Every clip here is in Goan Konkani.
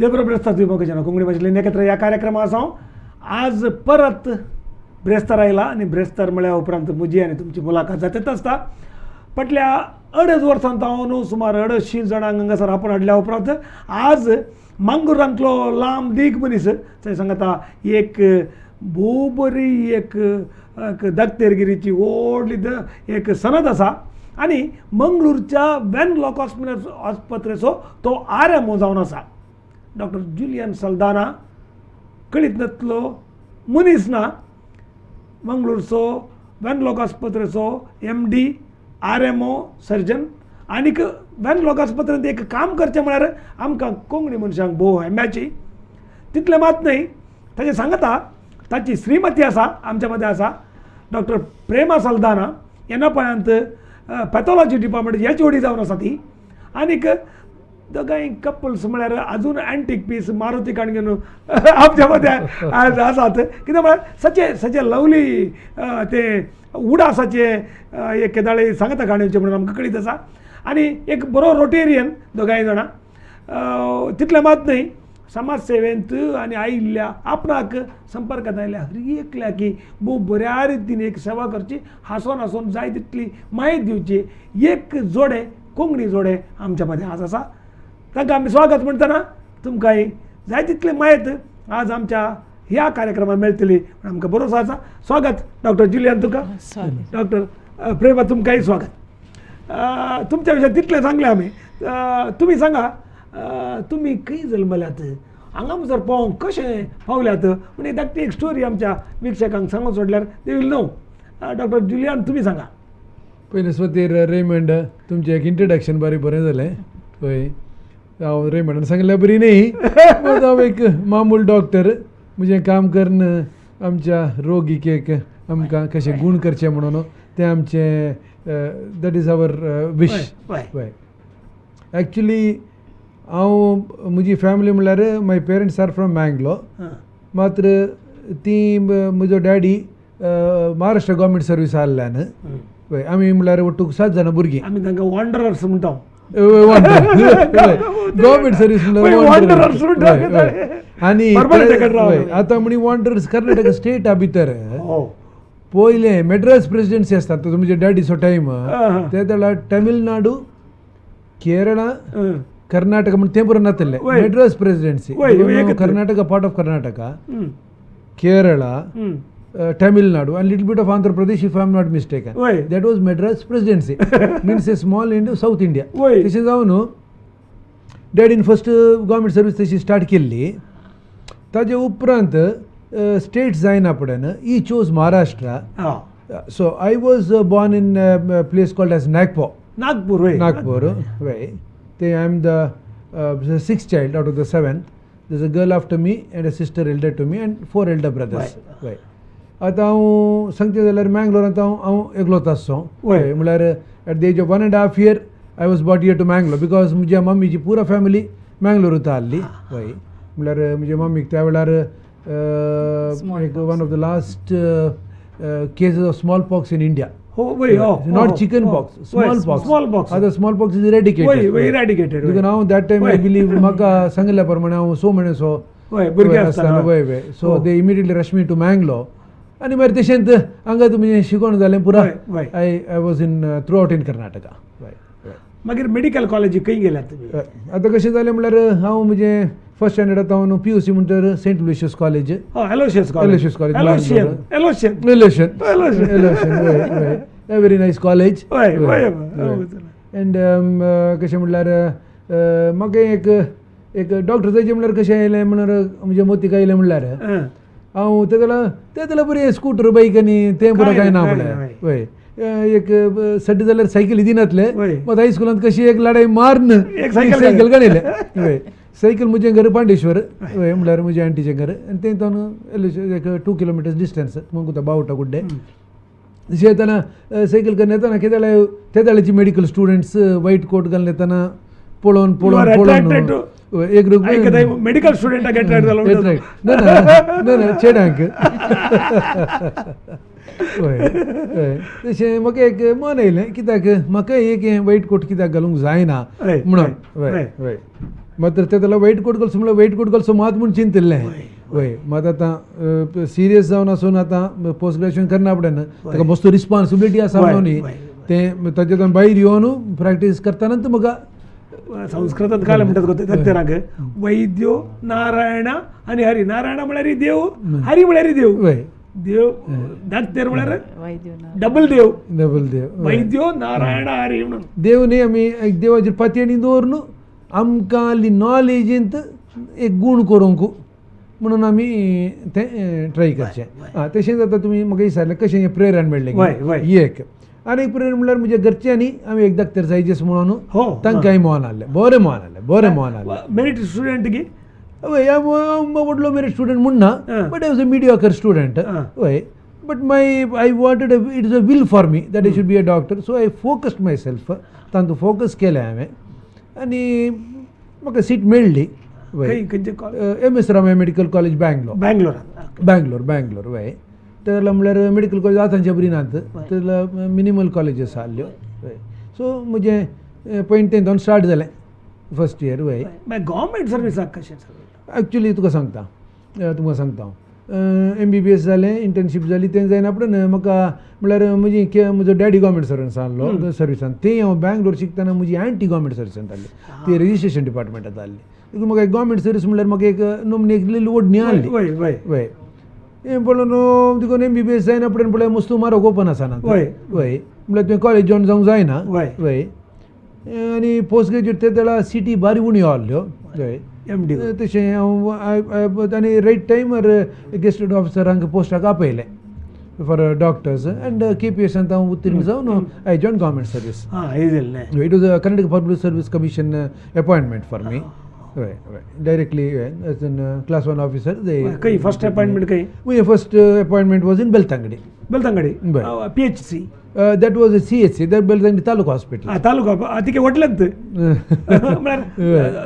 देब्रो ब्रेस्तार तुमी म्हाका कोंकणी भाशेंतल्यान एकत्र ह्या कार्यक्रमा आसा. आज परत ब्रेस्तार आयला आनी ब्रेस्तार म्हळ्या उपरांत म्हजी आनी तुमची मुलाखत जातेच आसता. फाटल्या 2.5 वर्सांत हांव न्हू सुमार 250 जाणांक हांगासर आपोवन हाडल्या उपरांत आज मांगुरांतलो लांब दीग मनीस थंय सांगता एक भोव बरी एक दाक्तेरगिरीची व्हडली एक सनद आसा आनी मंगळूरच्या वेनलॉक आस्पत्रेचो तो RMO जावन आसा. डॉक्टर जुलियन सल्दाना कळीत नातलो मनीस ना, मंगळूरचो वेनलॉक आस्पत्रेचो MD RMO surgeon आनीक वेनलॉक आस्पत्रेंत एक काम करचें म्हळ्यार आमकां कोंकणी मनशांक भोव हेम्याची. तितलें मात न्हय, ताचें सांगता ताची श्रीमती आसा आमच्या मदें आसा डॉक्टर प्रेमा सल्दाना, येनापयांत पॅथॉलॉजी डिपार्टमेंट HOD जावन आसा ती. आनीक दोगांय कपल्स म्हळ्यार अजून एंटीक पीस मारुती काण घेवन आमच्या मदें आज आसात. कितें म्हळ्यार सचे सचे लवली ते उडासाचे एक केदाळे सांगता काणयेचे म्हणून आमकां कळीत आसा. आनी एक बरो रोटेरियन दोगांय जाणां. तितलें मात न्हय, समाज सेवेंत आनी आयिल्ल्या आपणाक संपर्कांत आयिल्ल्या हर एकल्याकी भोव बऱ्या रितीन एक सेवा करची, हांसोन हांसोन जाय तितली म्हायती दिवची एक जोडे कोंकणी जोडे आमच्या मदें आज आसा. तांकां आमी स्वागत म्हणटना तुमकांय जाय तितली म्हायत आज आमच्या ह्या कार्यक्रमात मेळटली म्हण आमकां भरोसो आसा. स्वागत डॉक्टर जुलियन तुका, डॉक्टर प्रेमा तुमकांय स्वागत. तुमच्या विशयान तितलें सांगलें आमी. तुमी सांगा, तुमी खंय जल्मल्यात, हांगा जर पावोंक कशें पावल्यात म्हण एक धाकटी एक स्टोरी आमच्या वीक्षकांक सांगून सोडल्यार they will know. Doctor Julian तुमी सांगा. पयलीं स्वतीर रेमंड, तुमचें एक इंट्रोडक्शन बरें बरें जालें. पळय हांव रेमंडान सांगल्या बरी न्ही, हांव एक मामूल डॉक्टर, म्हजें काम करून आमच्या रोगीक एक आमकां कशें गूण करचें म्हणून तें आमचें that is our wish. हय, एक्चुली हांव म्हजी फॅमिली म्हणल्यार my parents are from Mangalore, मात्र ती म्हजो डॅडी महाराष्ट्र गव्हर्मेंट सर्वीस आहल्यान. हय, आमी म्हणल्यार ಒಟ್ಟು 7 जाणां भुरगीं. आमी तांकां वॉन्डरर्स म्हणटा. गव्हर्मेंट सर्वीस म्हणल्यार. आनी आतां म्हणी वॉन्डरर्स कर्नाटक स्टेटा भितर पयलें मद्रास प्रेसिडेन्सी आसता, तो म्हज्या डॅडीचो टायम, ते वेळार तमिळनाडू, केरळा, कर्नाटका म्हण तें बरोवन नातलें. Madras presidency, Karnataka part of Karnataka, Kerala, Tamil Nadu and little bit of Andhra Pradesh if I am not mistaken. That was Madras presidency, means a small India, south India. तशें जावन डॅडीन फर्स्ट गव्हर्मेंट सर्वीस तशी स्टार्ट केल्ली. ताजे उपरांत स्टेट जायना फुडें he chose Maharashtra. So I was born in place called as Nagpur. Nagpur, Nagpur वय. ते I am the 6th child out of the 7th. There is a girl after me and a sister elder to me and 4 elder brothers. वय, आतां हांव सांगचें जाल्यार मँगलोरांत हांव हांव एकलोच आसचो. वय, म्हळ्यार at the age of 1.5 year I was brought here to Mangalore, because म्हज्या मम्मीची पुरा फॅमिली मँगलोरूच आहली. वय, म्हळ्यार म्हज्या मम्मीक त्या वेळार एक one of the last cases of small pox in India. Not chicken pox, small pox. आतां स्मॉल पॉक्स is eradicated. देखून हांव that time I believe म्हाका सांगिल्ल्या प्रमाणे हांव 6 म्हयन्याचो आसतना. वय वय, so they immediately rush me to Mangalore. आनी मागीर तशेंच हांगा तुमी शिकोण जालें पुरा. I I was in through out in Karnataka. मागीर मेडिकल कॉलेजी खंय गेल्यात तुमी? आतां कशें जालें म्हणल्यार हांव म्हजें फर्स्ट स्टँडर्डांत हांव PUC म्हणटर Saint Aloysius college. Aloysius college. Aloysius college, Aloysian. Aloysian, Aloysian, a very nice college. And कशें म्हणल्यार म्हाका एक एक डॉक्टर जायचें म्हणल्यार कशें आयलें म्हणल्यार म्हज्या मोतीक आयलें म्हणल्यार हांव ते जाल्यार बरें स्कूटर बायक आनी तें बरें कांय ना म्हणल्यार. वय, एक सड्डे जाल्यार सायकली दिनातले, मात हायस्कुलांत कशी एक लडाय मारून एक सायकल काडयलें. वय, सायकल म्हजें घर पांडेश्वर, वय म्हणल्यार म्हज्या आंटीचें घर, आनी तें तावन एक 2 किलोमिटर्स डिस्टन्स मंगुता बावटा गुड्डे. तशें येतना सायकल करून येतना केदाळे तेदाळेची मेडिकल स्टुडंट्स व्हायट कोट घालून येतना पळोवन पळोवन पळोवन एक मेडिकल स्टुडंटाक एट्रॅक्ट जालो. ना ना चेड्यांक. हय हय, तशें म्हाका एक मन येयलें कित्याक म्हाका एक हें व्हायट कोट कित्याक घालूंक जायना म्हणून. हय हय, मात्र ते जाल्यार वायट कोट कलसो म्हणल्यार वायट कोट कलसो मात म्हूण चिंतिल्लें. वय मात आतां सिरियस जावन आसून आतां पोस्ट ग्रॅज्युएशन करना पडना, ताका मस्त रिस्पॉन्सिबिलिटी आसा म्हणून तें ताच्यातून भायर येवन प्रॅक्टीस करतना म्हाका संस्कृतांत काय म्हणटात गो दोतोरांक, वैद्यो नारायण आनी हरी. नारायण म्हळ्यार देव, हरी म्हळ्यार देव. देव दात्तेर म्हळ्यार डबल देव, डबल देव, वैद्यो नारायण हरी म्हणून देव न्ही. आमी एक देवाचेर पातयेणी दवरून आमकां आहली नॉलेजींत एक गूण करूंक म्हणून आमी तें ट्राय करचें. आं तशेंच आतां तुमी म्हाका विचारलें कशें हें प्रेरण मेळ्ळें. एक आनी एक प्रेरण म्हणल्यार म्हज्या घरच्यांनी आमी एक दाक्तेर जायजेस म्हणून तांकांय मोन आहलें, बरें मोन आहलें, बरें मोन आहलें. मेरीट स्टुडंट की? हय, हांव व्हडलो मेरीट स्टुडंट म्हूण ना, but I was a mediocre student. हय, but my I wanted it is a will for me that I should be a doctor, so I focused myself. तांकां फोकस केलें हांवें आनी म्हाका सीट मेळ्ळी. M S Ramaiah medical college Bangalore. Bangalore Bangalore वय. तेला म्हणल्यार मेडिकल कॉलेज आतांच्या बरी नात, तेला मिनिमल कॉलेजीस आहल्यो. वय, सो म्हजें पॉयंट तें स्टार्ट जालें फर्स्ट इयर. वय, गव्हर्मेंट सर्विसाक कशें? एक्चुली तुका सांगता, तुमकां सांगता हांव, MBBS जालें, इंटर्नशीप जाली, तें जायना फुडें म्हाका म्हणल्यार म्हजी म्हजो डॅडी गव्हर्मेंट सर्वंट आहलो सर्विसान, तें हांव बँगलोर शिकतना म्हजी आंटी गव्हर्मेंट सर्विसान आहली, ती रजिस्ट्रेशन डिपार्टमेंटांत आहली. देखून म्हाका गव्हर्मेंट सर्वीस म्हणल्यार म्हाका एक नोमनी एक ओडणी आहली. वय, हें पळोवन देखून MBBS जायना फुडें पळय मस्त म्हारग ओपन आसना. वय, म्हणल्यार तुवें कॉलेज जॉयन जावंक जायना. वय, आनी पोस्ट ग्रेज्युएट ते वेळार सिटी बारी उण्यो आहल्यो. वय, MD तशें हांव आनी रायट टायमार गेस्टेड ऑफिसरांक पोस्टाक आपयलें फॉर डॉक्टर्स एंड KPS हांव उत्तीर्ण जावन I join government service. It was a Karnataka public service commission appointment for me. हय हय, directly as an class 1 officer. खंय फर्स्ट अपॉयंटमेंट? खंय म्हजें first appointment was in Belthangady. Belthangady PHC? That was a CHC, that Belthangady taluk hospital. Taluk तिके वटलेंत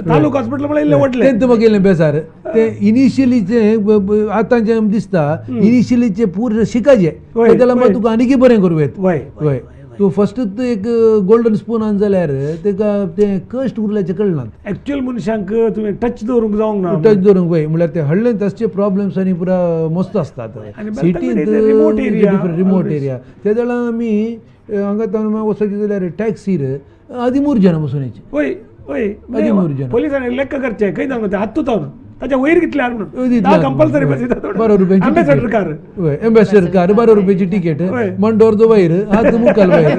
तालुक हॉस्पिटल म्हळ्यार इल्लें वटलें. तें म्हाका इल्लें बेजार. तें इनिशियलीचें आतांचें दिसता, इनिशियलीचें पूर्ण शिकाचें जाल्यार मागीर तुका आनीकय बरें करूं येता. वय, तूं फर्स्ट एक गोल्डन स्पूनान जाल्यार तेका तें कश्ट उरल्याचें कळना. एक्चुअल मनशांक तुवें टच दवरूंक जावंक ना. टच दवरूंक वय म्हणल्यार ते हळ्ळेंत तसचे प्रॉब्लम्स आनी पुरा मस्त आसतात. सिटींत रिमोट एरिया, रिमोट एरिया. ते वेळार आमी हांगा वचपाचें जाल्यार टॅक्सीर 13 जाणां बसून येयचे. वय वय, 13 जाणां. पोलिसांनी लेक्क करचें खंय जावन ते हातूंत जावन ताच्या वयर कितले हाड म्हणून कंपल्सरी 12 रुपयांची एम्बेसडर कार. एम्बेसडर कार 12 रुपयाची तिकेट, मंडोर जो वयर हात मुखाल वयर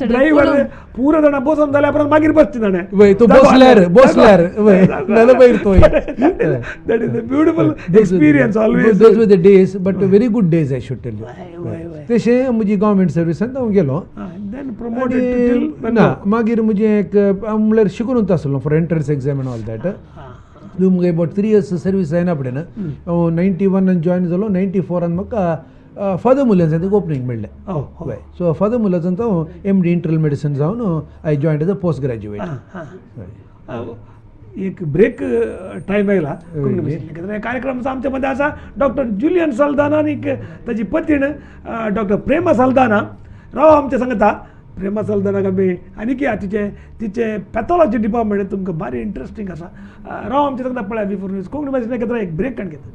ड्रायव्हर पुरो जाणां बसून जाल्यार उपरांत मागीर बसचे जाणें. वय, तो बसल्यार बसल्यार वय नाल्यार वयर तो. That is a beautiful experience always. Those were the days, but very good days I should tell you. तशें म्हजी गव्हर्मेंट सर्विसान हांव गेलो. ना मागीर म्हजें एक हांव म्हणल्यार शिकूनच आसलो for entrance exam and all that. म्हाका अबावट 3 इयर्स सर्वीस जायना फुडें हांव 91 जॉयन जालो. 94 म्हाका फादर मुल्यासान एक ओपनींग मेळ्ळें. हय, सो फादर मुल्यासान हांव MD internal medicine जावन I joined as a post graduate. एक ब्रेक टायम आयला. कार्यक्रम आमच्या मध्ये आसा डॉक्टर जुलियन सल्दाना आनी ताजी पतीण डॉक्टर प्रेमा सल्दाना. राव आमच्या सांगता प्रेमा सल्दानाक आमी आनी की तिचें तिचें पॅथॉलॉजी डिपार्टमेंट तुमकां बारी इंट्रस्टींग आसा. राव आमच्या सांगता पळया V4 news Konkani भाशेन एकत्र एक ब्रेक काण घेता.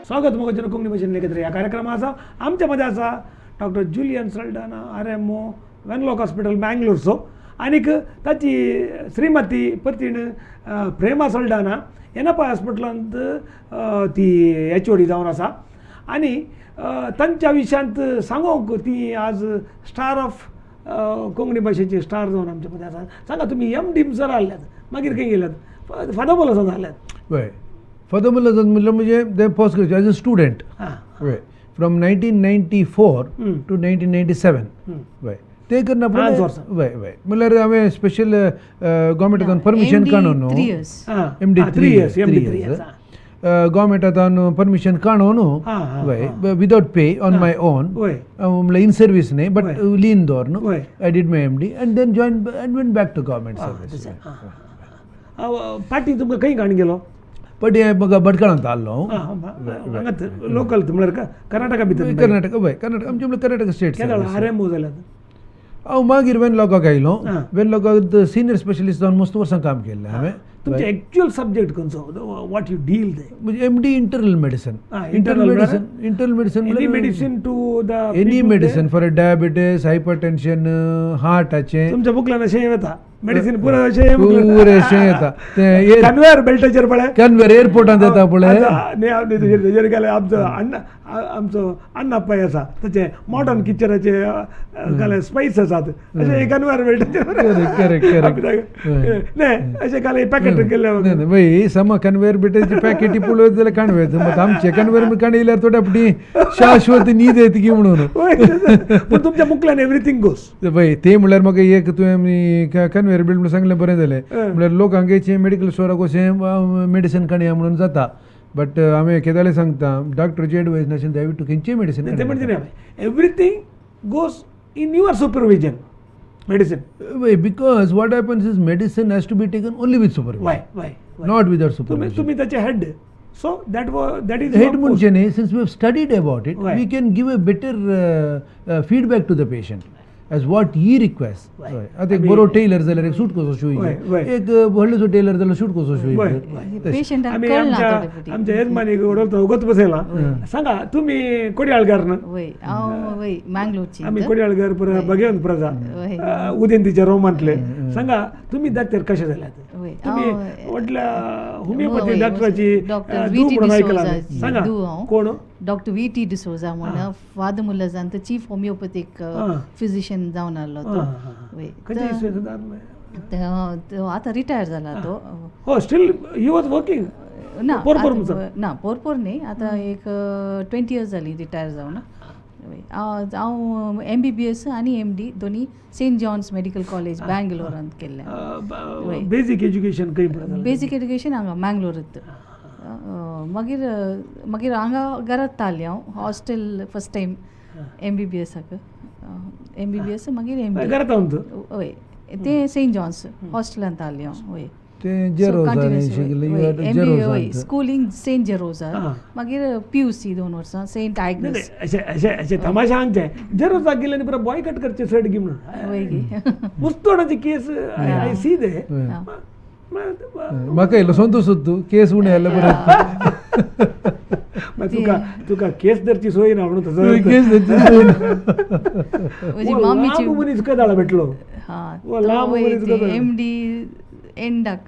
स्वागत मोगाचें कोंकणी भाशेन एकत्र ह्या कार्यक्रमाचा आमच्या मध्ये आसा doctor Julian Saldanha RMO Wenlock hospital मँगलोरचो आनीक ताची श्रीमती पतीण प्रेमा सल्डाना येनापा हॉस्पिटलांत ती HOD जावन आसा आनी तांच्या विशयांत सांगूंक ती आज स्टार ऑफ कोंकणी भाशेची स्टार जावन आमच्या मध्ये आसा. सांगा तुमी MD sir आहल्यात, मागीर खंय गेल्यात? फादर मोलासान आहल्यात. वय, फादर मुलासान म्हणल्यार म्हणजे ते post graduate as a student. वय, फ्रॉम 1994 टू 1997. वय, ते करना वय वय म्हणल्यार हांवें स्पेशल गव्हर्मेंटान परमिशन काडून न्हू MD 3 years. गव्हर्मेंटान परमिशन काडून वय without pay on my own, म्हणल्यार इन सर्वीस न्ही बट लीन दवरून I did my MD and then join and went back to government service. पाटी तुमकां खंय काण गेलो? बट हें म्हाका भटकळांत आहलो लोकल म्हणल्यार कर्नाटका भितर? कर्नाटक वय, कर्नाटक आमचे म्हणल्यार Karnataka state. R M O जाल्यार हांव मागीर वेनलॉकाक आयलो. वेनलॉकाक सिनियर स्पेशलिस्ट जावन मस्त वर्सां काम केल्लें हांवें. तुमचे एक्चुअल सब्जेक्ट खंयचो, what you deal? म्हणजे MD internal medicine. Internal medicine, internal medicine any medicine to the any medicine for diabetes, hypertension, हार्टाचें. तुमच्या बुकलान अशें येता मेडिसिन पुरो अशें पुरेशें येता. तें कन्वेयर बेल्टाचेर पळय, कन्वेयर एअरपोर्टांत येता पळय. तेजेर गेले आमचो अण्णा, आमचो अण्णाप्पाय आसा, ताचे मॉडर्न किचनाचे घाले स्पायस आसात अशें कन्वेयर बेल्टाचेर. Correct correct. न्ही अशें घाले पॅकेट केल्ले. वय समा कन्वेयर बेल्टाचे पॅकेटी पळयत जाल्यार काणवे, मात आमचे कन्वेयर काण येयल्यार थोड्या फावटी शाश्वत न्हीद येत की म्हणून. पूण तुमच्या मुकल्यान एवरीथींग गोस. वय ते म्हणल्यार म्हाका एक तुवें कन्वेयर बेल्ट म्हणून सांगलें बरें जालें. म्हणल्यार लोकांक मेडिकल स्टोराक वचें मेडिसिन काडया म्हणून जाता, बट हांवें केदाळे सांगता डॉक्टरची एडवायस नाशिल्ली दयवीत खंयचीय मेडिसिन. ते म्हणजे everything goes in your supervision medicine. वय, because what happens is medicine has to be taken only with supervision, why why not without supervision. तुमी ताचे head, so that that is head म्हणचे न्ही, since we have studied about it we can give a better feedback to the patient as what he requests. आतां एक बरो टेलर जाल्यार एक सूट कसो शिंवय, एक व्हडलो टेलर जाल्यार सूट कसो शिंवय. आमी आमच्या येजमानीक उडोवतो वगत बसयला. सांगा तुमी कोडयाळकार न्हू? हांव वय मँगलोरची. आमी कोडयाळकार बघेवन प्रजा उदेंतीच्या रोमांतले. सांगा तुमी डॉक्टर कशे जाल्यात? तुमी व्हडल्या होमिओपॅथी डॉक्टराची धूव म्हणून आयकलां. सांगा कोण? डॉक्टर व्ही टी डिसोजा म्हण फादर मुल्लजान तो चीफ होमिओपॅथीक फिजिशियन जावन आसलो तो. आतां रिटायर जाला तो. हो, स्टील he was working? ना ना, पोरपोर न्ही, आतां एक 20 इयर्स जाली रिटायर जावन. हांव MBBS आनी MD दोनी सेंट जॉन्स मेडिकल कॉलेज बँगलोरांत केल्लें. बेजीक एज्युकेशन खंय? बेजीक एज्युकेशन हांगा मँगलोरांत. मागीर मागीर हांगा घरांत आसलें हांव हॉस्टेल फर्स्ट टायम MBBSाक. MBBS मागीर MD हय, तें सेंट जॉन्स हॉस्टेलांत आसलें हांव. हय, हय, स्कुलींग सेंट जेरोजा, मागीर PUC 2 वर्सां सेंट आग्नेस. अशें तमाशा हांगचें जेरोजाक गेले आनी पुरो बॉयकट करचें चड गी म्हणून वय गी मुस्तोणाची केस I C दे. म्हाका येयलो संतोष तूं केस उणें जाल्यार बरें. तुका तुका केस धरची सोय ना म्हणून तसो केस धरची सोय ना. लांब मनीस कदाळा भेटलो. लांब मनीस MD एंडाक.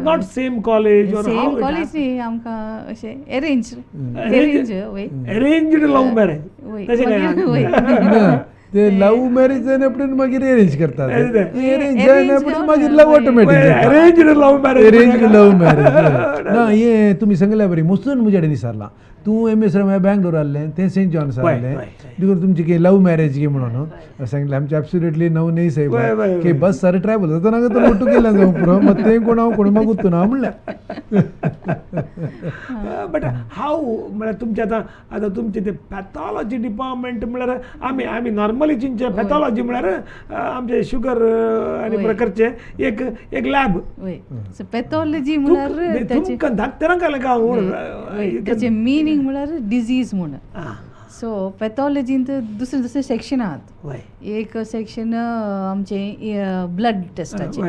Not same college? Same college न्ही, आमकां अशें एरेंज एरेंज वय, एरेंज्ड लव्ह मॅरेज. तशें काय ते लव्ह मॅरेज जायना फुडें मागीर एरेंज करतात, एरेंज जायना फुडें मागीर love automatic, arrange love marriage, arrange love marriage. ना हें तुमी सांगल्या बरी मुस्तून म्हजे कडेन विचारलां. तूं MS Ramaiah Bangalore आहलें, तें सेंट जॉन्स आहलें, देखून तुमची की लव्ह मॅरेज गी म्हणून सांगलें. आमचें एब्सोल्युटली नव न्ही साहेब की बस सारकें ट्रॅवल जाता नाका तर मोटू केल्यान जावं पुरो, मात तें कोण हांव कोण मागूत ना म्हणलें. बट हाव म्हळ्यार तुमचें आतां आतां तुमचें तें पॅथॉलॉजी डिपार्टमेंट म्हळ्यार आमी आमी नॉर्मली चिंतचें पॅथॉलॉजी म्हळ्यार आमचें शुगर आनी प्रकारचें एक एक लॅब. पॅथॉलॉजी म्हळ्यार तुमकां धाकट्यांक काय ताचें मिनींग म्हळ्यार डिजीज म्हूण. सो पॅथॉलॉजींत दुसरे दुसरे सेक्शन आहात. एक सेक्शन आमचें ब्लड टेस्टाचें,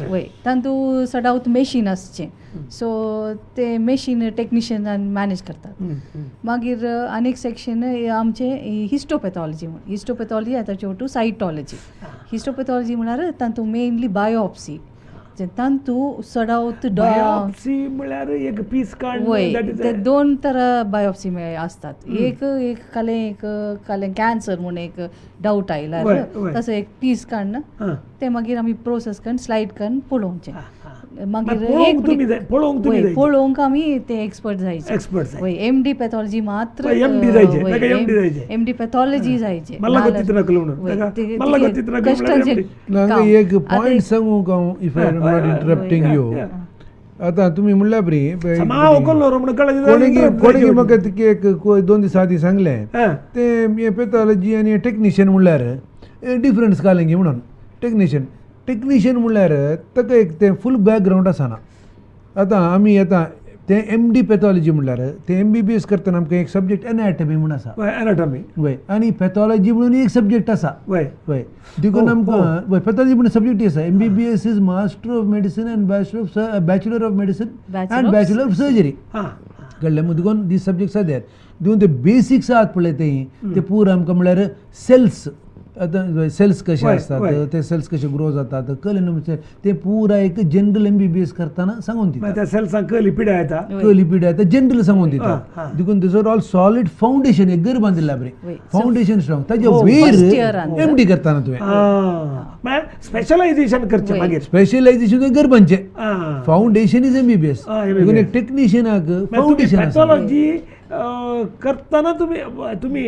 वय, तातूंत सडावत मॅशीन आसचें, सो ते मॅशीन टॅक्निशियनान मॅनेज करतात. मागीर आनीक सेक्शन आमचें हिस्टोपॅथॉलॉजी म्हूण. हिस्टोपॅथॉलॉजी आतां टू सायटॉलॉजी. हिस्टोपॅथॉलॉजी म्हळ्यार तातूंत मेनली बायोप्सी, तातूंत चडावत बायोप्सी म्हळ्यार एक पीस काड. वय, ते 2 तरा बायोप्सी आसतात. एक एक कालें एक कालें कॅन्सर म्हूण एक डावट आयल्यार तसो एक पीस काडून ते मागीर आमी प्रोसेस करून स्लायड करून पळोवचें. मागीर एक पळोवंक आमी ते एक्सपर्ट जायचे. वय, MD pathology मात्र, MD pathology जायचे. एक पॉयंट सांगूंक हांव, if I am not interrupting you, आतां तुमी म्हणल्या बरी कोणें म्हाका एक 2 दिसां आदीं सांगलें तें पॅथॉलॉजी आनी टॅक्निशियन म्हणल्यार डिफरन्स घालें म्हणून. टॅक्निशियन टॅक्निशियन म्हणल्यार ताका एक तें फूल बॅकग्रावंड आसना. आतां आमी आतां तें एम डी पॅथॉलॉजी म्हणल्यार तें MBBS करतना आमकां एक सब्जेक्ट एनाटॉमी म्हूण आसा. एनाटॉमी वय. आनी पॅथॉलॉजी म्हणून एक सब्जेक्ट आसा. वय वय. देखून आमकां वय पॅथॉलॉजी म्हणून सब्जेक्ट आसा. MBBS is master of medicine and bachelor of medicine and bachelor of surgery. कळ्ळें मू? देखून these subjects are there. देखून ते बेसिक्स आहात पळय ते पुरा आमकां म्हणल्यार सेल्स, आतां सेल्स कशे आसतात, ते सेल्स कशे ग्रो जातात कळ्ळें न्हू, ते पुरा एक जनरल MBBS करतना सांगून दिता. त्या सेल्सांक कली पिड्या येता, कली पिड्या येता जनरल सांगून दिता. देखून this are all solid foundation, एक घर बांदिल्ल्या बरें फावंडेशन स्ट्रॉंग. ताजे वयर MD करतना तुवें स्पेशलायझेशन करचें, मागीर स्पेशलायझेशन घर बांदचें. Foundation is MBBS. देखून एक टेक्निशियनाक फावंडेशन. पॅथॉलॉजी करतना तुम्ही तुम्ही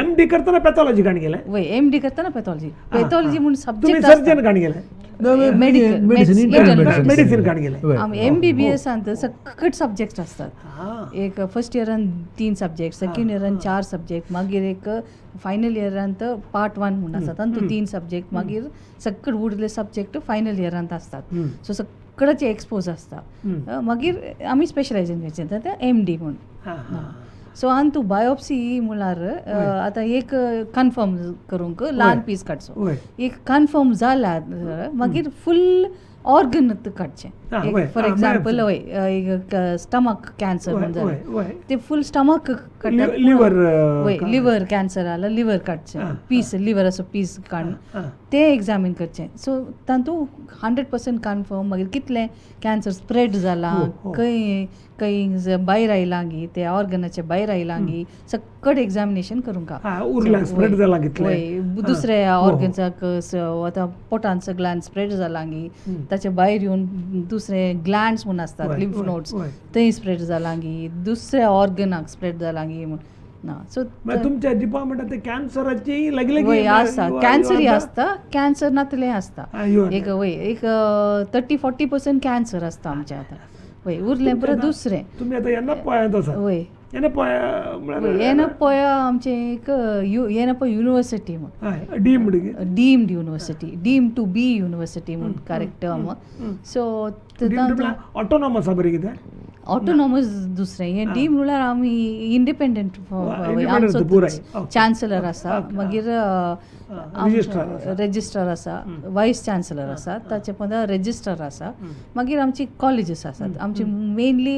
MD करतना पॅथॉलॉजी काण गेले? वय, MD करतना पॅथॉलॉजी. पॅथॉलॉजी म्हणून सब्जेक्ट तुम्ही सर्जन काण गेले? मेडिसिन काण गेले. MBBS आंत सकट सब्जेक्ट असतात. एक फर्स्ट इयरान 3 सब्जेक्ट, सेकंड इयरान 4 सब्जेक्ट, मागीर एक फायनल इयरांत पार्ट 1 म्हणून आसा तातूंत 3 सब्जेक्ट, मागीर सकट उरले सब्जेक्ट फायनल इयरांत असतात. सो सकटाचे एक्सपोज आसता. मागीर आमी स्पेशलायझेशन घेतचें तें MD म्हणून. सो आनी तूं बायोप्सी म्हणल्यार आतां एक कन्फर्म करूंक ल्हान पीस काडचो, एक कन्फर्म जाल्यार मागीर फूल ऑर्गन काडचें. फॉर एक्झाम्पल वय एक स्टमक कॅन्सर म्हण जालें ते फूल स्टमक काडटा, लिवर वय लिवर कॅन्सर जाल्यार लिवर काडचें पीस, लिवराचो पीस काडून तें एग्जामीन करचें. सो तातूंत 100% कन्फर्म मागीर कितलें कॅन्सर स्प्रेड जालां, खंय खंय भायर आयलां गी, ते ऑर्गनाचे भायर आयलां गी, सकट एग्जामिनेशन करूंक. वय दुसऱ्या ऑर्गन्साक आतां पोटान सगळ्यान स्प्रेड जालां गी, ताचे भायर येवन दुसरे ग्लँड्स म्हूण आसतात लिम्फ नोड्स थंय स्प्रेड जालां गी, दुसऱ्या ऑर्गनाक स्प्रेड जालां गी म्हूण ना. सो तुमच्या डिपार्टमेंटात कॅन्सराची लागीं लागीं वय आसता, कॅन्सरय आसता, कॅन्सर नातलें आसता. एक वय एक 30-40% कॅन्सर आसता आमच्या आतां. वय उरलें परत दुसरें. तुमी आतां येन्ना आसा? वय येन्ना येनप्पा आमचें एक येनप्पा युनिवर्सिटी म्हूण, deemed university, deemed to be university म्हूण करेक्ट टर्म. सो ऑटोनॉमस आसा बरें कितें? ऑटोनॉमस दुसरें, हें डीम्ड म्हणल्यार आमी इंडिपेंडंट, आमचो चान्सलर आसा, मागीर रजिस्ट्रार आसा, वायस चान्सलर आसा, ताचे पंदा रजिस्ट्रार आसा, मागीर आमची कॉलेजीस आसात. आमची mainly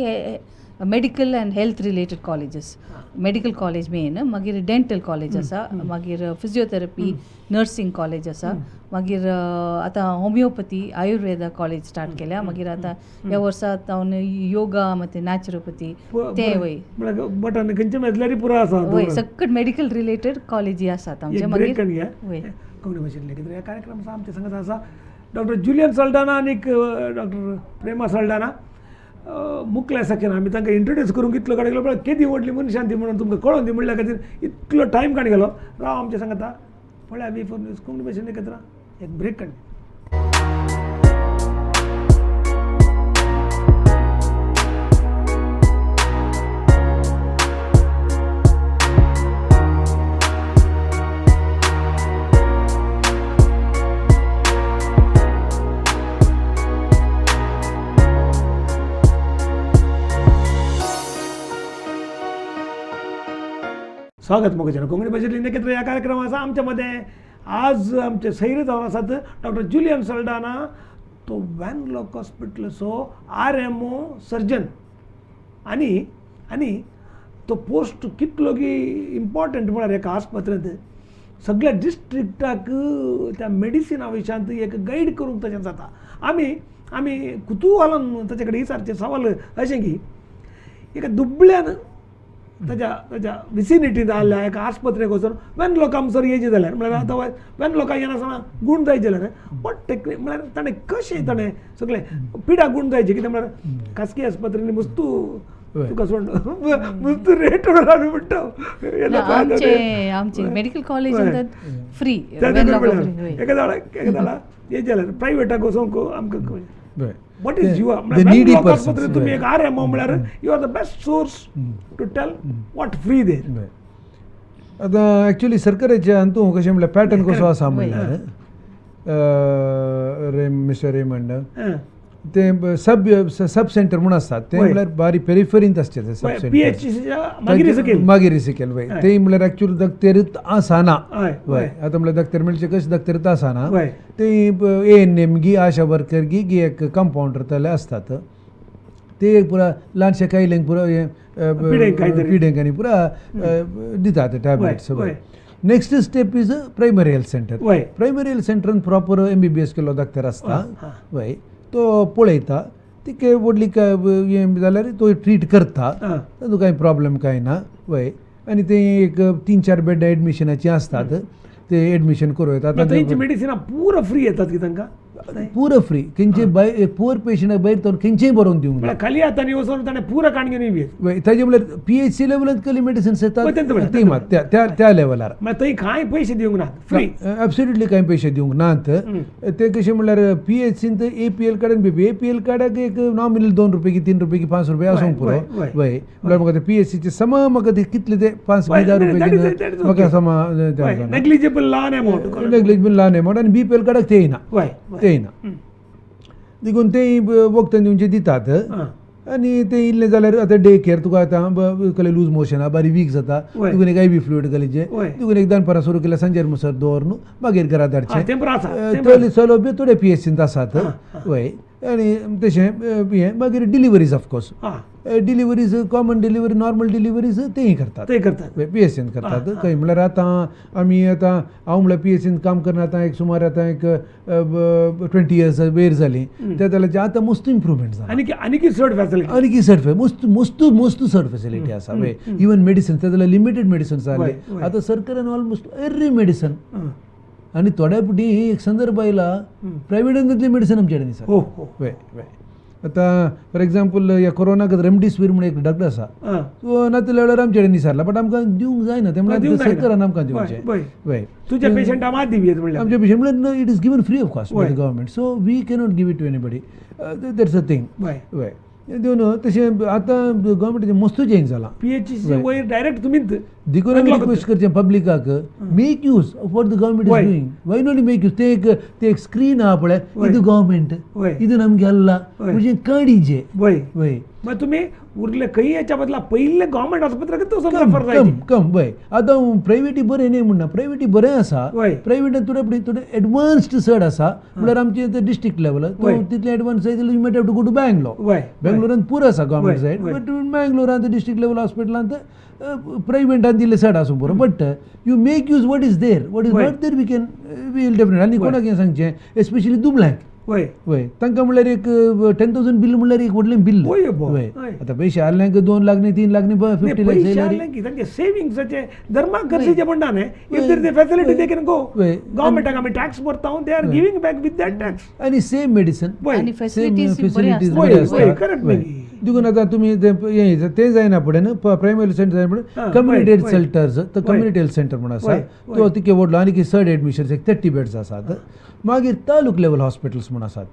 medical and health related colleges, medical college main, मागीर डेंटल कॉलेज आसा, मागीर फिजियोथेरपी नर्सिंग कॉलेज आसा, मागीर आतां होमियोपथी आयुर्वेदा कॉलेज स्टार्ट केल्या, मागीर आतां ह्या वर्सा हांव योगा मागीर नॅचरोपथी ते वय वय सकट मेडिकल रिलेटेड कॉलेजी आसात आमचे. मागीर वय कोंकणी भाशेंतले कितें ह्या कार्यक्रम आमच्या संगत आसा डॉक्टर जुलियन सल्डाना आनी डॉक्टर प्रेमा सल्डाना. मुकल्या सारकें आमी तांकां इंट्रोड्यूस करूंक इतलो काड गेलो, केदी व्हडली मनशां ती म्हणून तुमकां कळोन दी म्हणल्या खातीर इतलो टायम काड गेलो. राव आमच्या सांगता पळया V4 news Konkani भाशेन एकत्र एक ब्रेक काड. स्वागत मोगजन कोंकणी भाशेंतली एकत्र ह्या कार्यक्रम आसा. आमच्या मदें आज आमचे सैरे जावन आसात डॉक्टर जुलियन सल्डाना, तो वॅनलॉक हॉस्पिटलाचो RMO surgeon आनी आनी तो पोस्ट कितलो की इम्पॉर्टंट म्हळ्यार एका आस्पत्रेंत सगळ्या डिस्ट्रिक्टाक त्या मेडिसिना विशयांत एक गायड करूंक ताचें जाता. आमी आमी कुतुहलान ताचे कडेन विचारचें सवाल अशें की एका दुबळ्यान ताच्या ताच्या विसिनिटींत आसल्या एका आस्पत्रेक वचून वेनलॉक आमसर येयचें जाल्यार म्हळ्यार आतां वेनलॉकाक येनासतना गूण जायचें जाल्यार what technique म्हळ्यार ताणें कशें ताणें सगळें पिडा गूण जायचें कितें म्हळ्यार खासगी आस्पत्रेंनी मस्तू तुका सोड मस्तू रेट म्हणटा. आमचे मेडिकल कॉलेज फ्री एका जाणा एका जाणा हें जाल्यार प्रायवेटाक वचोंक आमकां. बरें, What is your the needy person. तुमी एक आर एम ओ म्हळ्यार you are the best source to tell what free there. आतां एक्चुअली सरकाराच्या हातूंत कशें म्हणल्यार पॅटर्न कसो आसा म्हणल्यार मिस्टर रेमंड ते सब सब सेंटर म्हूण आसतात ते म्हणल्यार बारीक पेरिफेरींत आसचे ते सब सेंटर मागीर सकयल वय ते म्हणल्यार एक्चुअली दक्तेरूच आसना वय. आतां म्हणल्यार दक्तेर मेळचे कशें दक्तेरूच आसना ते ए एन एम गी आशा वर्कर गी एक कंपाउंडर तले आसतात ते एक पुरा ल्हानशे कायलेंक पुरा हें पिडेंक आनी पुरा दितात tablets. Next step is primary health centre. Primary health सेंटरान proper MBBS केल्लो डॉक्टर आसता वय, तो पळयता तिके व्हडली हें जाल्यार तो ट्रीट करता, तातूंत कांय प्रॉब्लम कांय ना वय. आनी ते एक 3-4 बेड एडमिशनाची आसतात ते एडमिशन करूं येता. आतां मेडिसिना पुरा फ्री येतात की तांकां पुरा फ्री खंयचे भायर पुअर पेशंटाक भायर तर खंयचेय बरोवन दिवंक ना खाली आतां वचून ताणें पुरा काण घेवन येत ताजे म्हणल्यार पीएचसी लेवलांत कसली मेडिसिन्स येतात ती मात त्या त्या लेवलार थंय कांय पयशे दिवंक ना फ्री एब्सोल्युटली कांय पयशे दिवंक नात. ते कशें म्हणल्यार पीएचसीन एपीएल कार्ड आनी बीपी एपीएल कार्डाक एक नॉमिनल 2 रुपये की 3 रुपये की 5 रुपये आसूंक पुरो वय. म्हणल्यार म्हाका ते पीएचसीचे समा म्हाका ते कितले ते 5-10 रुपये म्हाका समा नेग्लिजिबल ल्हान एमावंट नेग्लिजिबल ल्हान एमावंट आनी बीपीएल कार्डाक तेय ना तेय ना देखून ते वखदां दिवचे दितात. आनी ते इल्लें जाल्यार आतां डे केअर तुका आतां कसलें लूज मोशन आहा बारीक वीक जाता तुगेन एक आयवी फ्लुइड घालीचे तुगेन एक दनपारां सुरू केल्यार सांजेर मुसर दवर न्हू मागीर घरा धाडचें तसले सौलभ्य थोडे पीएचसींत आसात वय. आनी तशें हें मागीर deliveries of course deliveries common delivery normal deliveries तेय करतात ते करतात पीएचसींत करतात. खंय म्हणल्यार आतां आमी आतां हांव म्हणल्यार पीएचसींत काम करना आतां एक सुमार आतां एक 20 इयर्स वयर जाली त्या जाल्यार आतां मस्त इम्प्रुवमेंट जाला आनी आनीक चड फॅसिलिटी आनीक चड मस्त मस्त मस्त चड फॅसिलिटी आसा वय. इवन मेडिसिन त्या जाल्यार लिमिटेड मेडिसिन्स जाले आतां सरकारान ऑलमोस्ट एवरी मेडिसन आनी थोड्या फावटी एक संदर्भ आयला प्रायवेटांतली मेडिसन आमचे कडेन आसा वय वय. आतां फॉर एग्जाम्पल ह्या कोरोनाक रेमडिसिवीर म्हणून एक डॉक्टर आसा तो नातल्या वेळार आमचे कडेन निसारला बट आमकां दिवंक जायना ते म्हणल्यार सरकारान आमकां दिवचें वय. तुज्या पेशंटा मात दिवया म्हणल्यार आमच्या पेशंट म्हणल्यार it is given free of cost by the government so we cannot give it to anybody that's a thing वय. दिवन तशें आतां गव्हर्मेंटाचें मस्त चेंज जालां पीएचसी वयर डायरेक्ट तुमी देखून आमी रिक्वेस्ट करचें पब्लिकाक make use of what the government is doing why not make use. ते एक स्क्रीन आहा पळय इदू गव्हर्मेंट इदून आमी गेल्ला म्हणजे काडीचे वय वय. मागीर तुमी उरले खंय हेच्या बदला पयले गव्हर्मेंट हॉस्पिटलाक कम कम वय. आतां प्रायवेटी बरें न्ही म्हणना प्रायवेटी बरें आसा प्रायवेटान थोडे थोडे एडवान्स्ड चड आसा म्हणल्यार आमचें डिस्ट्रिक्ट लेवल तितलें एडवान्स जाय जाल्यार you might have to go to Bangalore. बेंगलोरांत पुरो आसा गव्हर्मेंट सायड बट बेंगलोरांत डिस्ट्रिक्ट लेवल हॉस्पिटलांत प्रायवेटान दिल्लें चड आसूं पुरो but you make use what is there what is not there we can we will definite. आनी कोणाक हें सांगचें एस्पेशली दुबळ्यांक वय वय तांकां म्हणल्यार एक 10,000 बील म्हणल्यार एक व्हडलें बील वय. आतां पयशे आहल्यांक 2 लाख न्ही 3 लाख न्ही 50 लाख तांचे सेविंग्साचे धर्माक गरजेचें म्हणटा न्ही if there is a facility they can go गव्हर्मेंटाक आमी टॅक्स भरता they are giving back with that tax आनी सेम मेडिसन आनी फॅसिलिटीज बऱ्यो आसता. देखून आतां तुमी हें तें जायना फुडें न्हू प्रायमरी सेंटर जायना फुडें कम्युनिटी हेल्थ सेंटर्स तो कम्युनिटी हेल्थ सेंटर म्हूण आसा तो तितके व्हडलो आनी चड एडमिशन्स एक 30 बेड्स आसात. मागीर तालूक लेवल हॉस्पिटल्स म्हूण आसात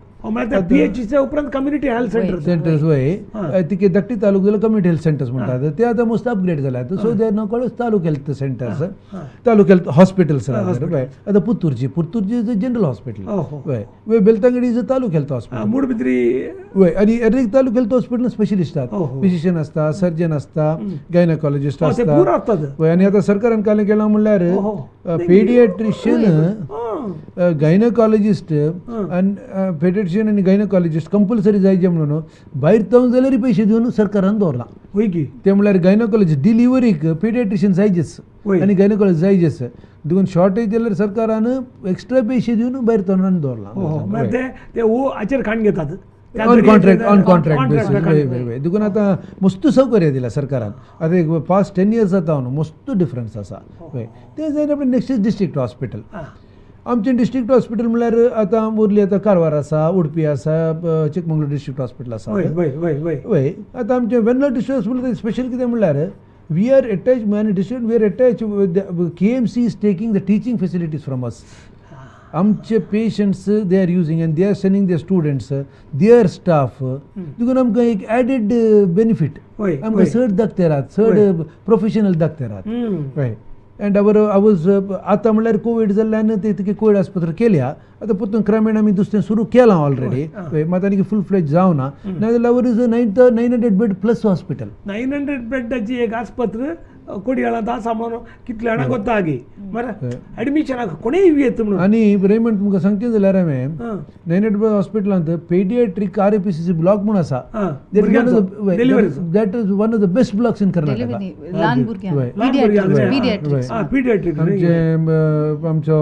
पीएचसीच्या उपरांत कम्युनिटी हेल्थ सेंटर्स वय तिके धाकटी तालूक जाल्यार कम्युनिटी हेल्थ सेंटर्स म्हणटात ते आतां मस्त अपग्रेड जाल्यात so they are now called taluk health centres taluk health hospitals वय. आतां Putturji Putturji is a general hospital वय वय Belthangady is a taluk health hospital Moodbidri वय. आनी Erech taluk health hospital specialist आसात फिजिशियन आसता सर्जन आसता गायनोकॉलॉजिस्ट आसता वय. आनी आतां सरकारान काल केलां म्हणल्यार पेडियाट्रिशियन गायनोकॉलॉजिस्ट आनी पेडियाट्रिशियन आनी गायनोकॉलॉजिस्ट कंपल्सरी जायचे म्हणून भायर जावन जाल्यार पयशे दिवन सरकारान दवरलां वय की ते म्हणल्यार गायनोकॉलॉजिस्ट डिलिव्हरीक पेडियाट्रिशियन जायजेच आनी गायनोकॉलॉजिस्ट जायजेच देखून शॉर्टेज जाल्यार सरकारान एक्स्ट्रा पयशे दिवन भायर तोंडान दवरलां ते हाचेर काण घेतात on contract on contract basis वय वय वय. देखून आतां मस्त सौकर्य दिलां सरकारान आतां एक पास्ट 10 इयर्स जाता न्हू मस्त डिफरन्स आसा वय. तें जायना फुडें नेक्स्ट is district hospital. आमचें डिस्ट्रिक्ट हॉस्पिटल म्हणल्यार आतां उरली आतां कारवार आसा उडपी आसा चिकमंगलूर डिस्ट्रिक्ट हॉस्पिटल आसा वय. आतां आमचें वेन्ना डिस्ट्रिक्ट हॉस्पिटल स्पेशल कितें म्हणल्यार we are attach आनी district we are attach KMC is taking the teaching facilities from us. आमचे patients they are using and they are sending their students, their staff. देखून आमकां एक एडेड बेनिफीट, आमकां चड दाखते राहत, चड प्रोफेशनल दाखते राहत. हय. एंड our आवर्स आतां म्हणल्यार कोवीड जाल्ल्यान ते तितके कोवीड आस्पत्र केल्या. आतां परतून क्रमेण आमी दुसरें सुरू केलां ऑलरेडी, मात आनी फूल फ्लेज जावना. नाजाल्यार our is 900 bed plus hospital. 900 बेडाची एक आस्पत्र कोडियाळांत आसा म्हणून कितल्या जाणांक वता आगी बरें एडमिशनाक कोणूय येत म्हणून. आनी रेमंड तुमकां सांगचें जाल्यार हांवें 900 बेड हॉस्पिटलांत पेडियाट्रीक RAPCC block म्हूण आसा, that is one of the best blocks in Karnataka. ल्हान भुरग्यांक पिडियाट्रीक आमचे आमचो